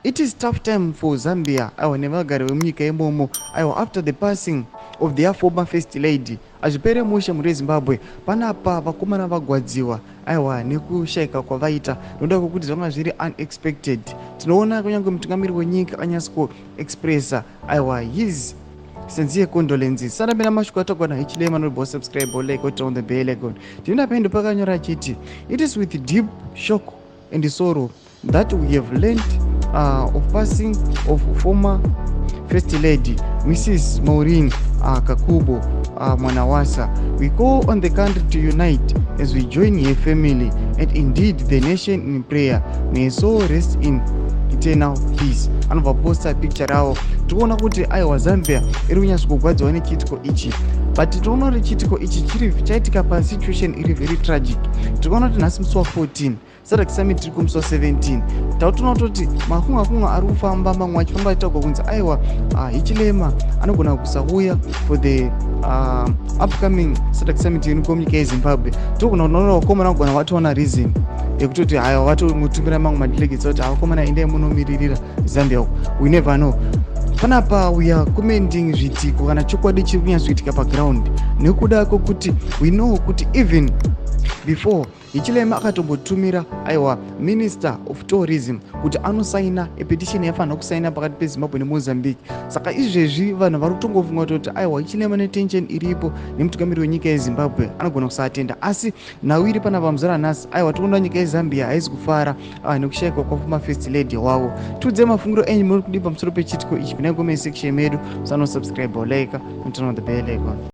It is tough time for Zambia, aiwa, nevagari vemunyika imomo, aiwa, after the passing of their former first lady. Hazvipere mushe, mhuri yeZimbabwe. Panapa vakomana vagwadziwa, aiwa, nekushayika kwavaita nokuda kwekuti zvanga zviri unexpected. Tinoona kunyange mutungamiri wenyika anyatso kuexpressa, aiwa, his sincere condolences. Sanapinda mashoko atagwa naHichilema, nobo subscribe, like, turn on the bell icon. Tinoenda pendo pakanyora achiti, "It is with deep shock and sorrow that we have learned of passing of former First Lady Mrs Maureen Kakubo Mwanawasa. We call on the country to unite as we join her family and indeed the nation in prayer. May soul rest in eternal peace." Anobva posta picture ravo. Tikuona kuti, aiwa, Zambia iri kunyatso kugwadziwa nechiitiko ichi, but tinoona kuti chiitiko ichi chiri chaitika pasituation iri very tragic. Tikuona kuti nhasi musi wa14, SADC summit tiri kumusi wa17. Tautoona kutoti makunga kunga ari kufamba, mamwe achifamba achitaurwa kunzi, aiwa, Hichilema anogona kusauya for the upcoming SADC summit iri munyika yeZimbabwe. Togona kunoona vakomana kugona vatoona reason yekutoti haiwa, vatomutumira mamwe madelegates kuti, "Vakomana, endai munomiririra Zambia." We never know. Panapa we are commenting zviitiko kana chokwadi chiri kunyatsoitika paground, nekuda kwekuti we know kuti even before Hichilema akatombotumira, aiwa, minister of tourism kuti anosaina petition yafanira kusaina pakati peZimbabwe neMozambique. Saka izvezvi vanhu vari kutongofunga kutoti, aiwa, Hichilema netension iripo nemutungamiri wenyika yeZimbabwe anogona kusaatenda. Asi nhau iri panapa muzora nhasi, aiwa, tikuona nyika yeZambia haisi kufara nekushayikwa kwaformer first lady wavo. Tiudze mafungiro enyu, muri kudii pamusoro pechiitiko ichi? Pinai comment section medu, musanosubscribe, like, turn on the bell icon.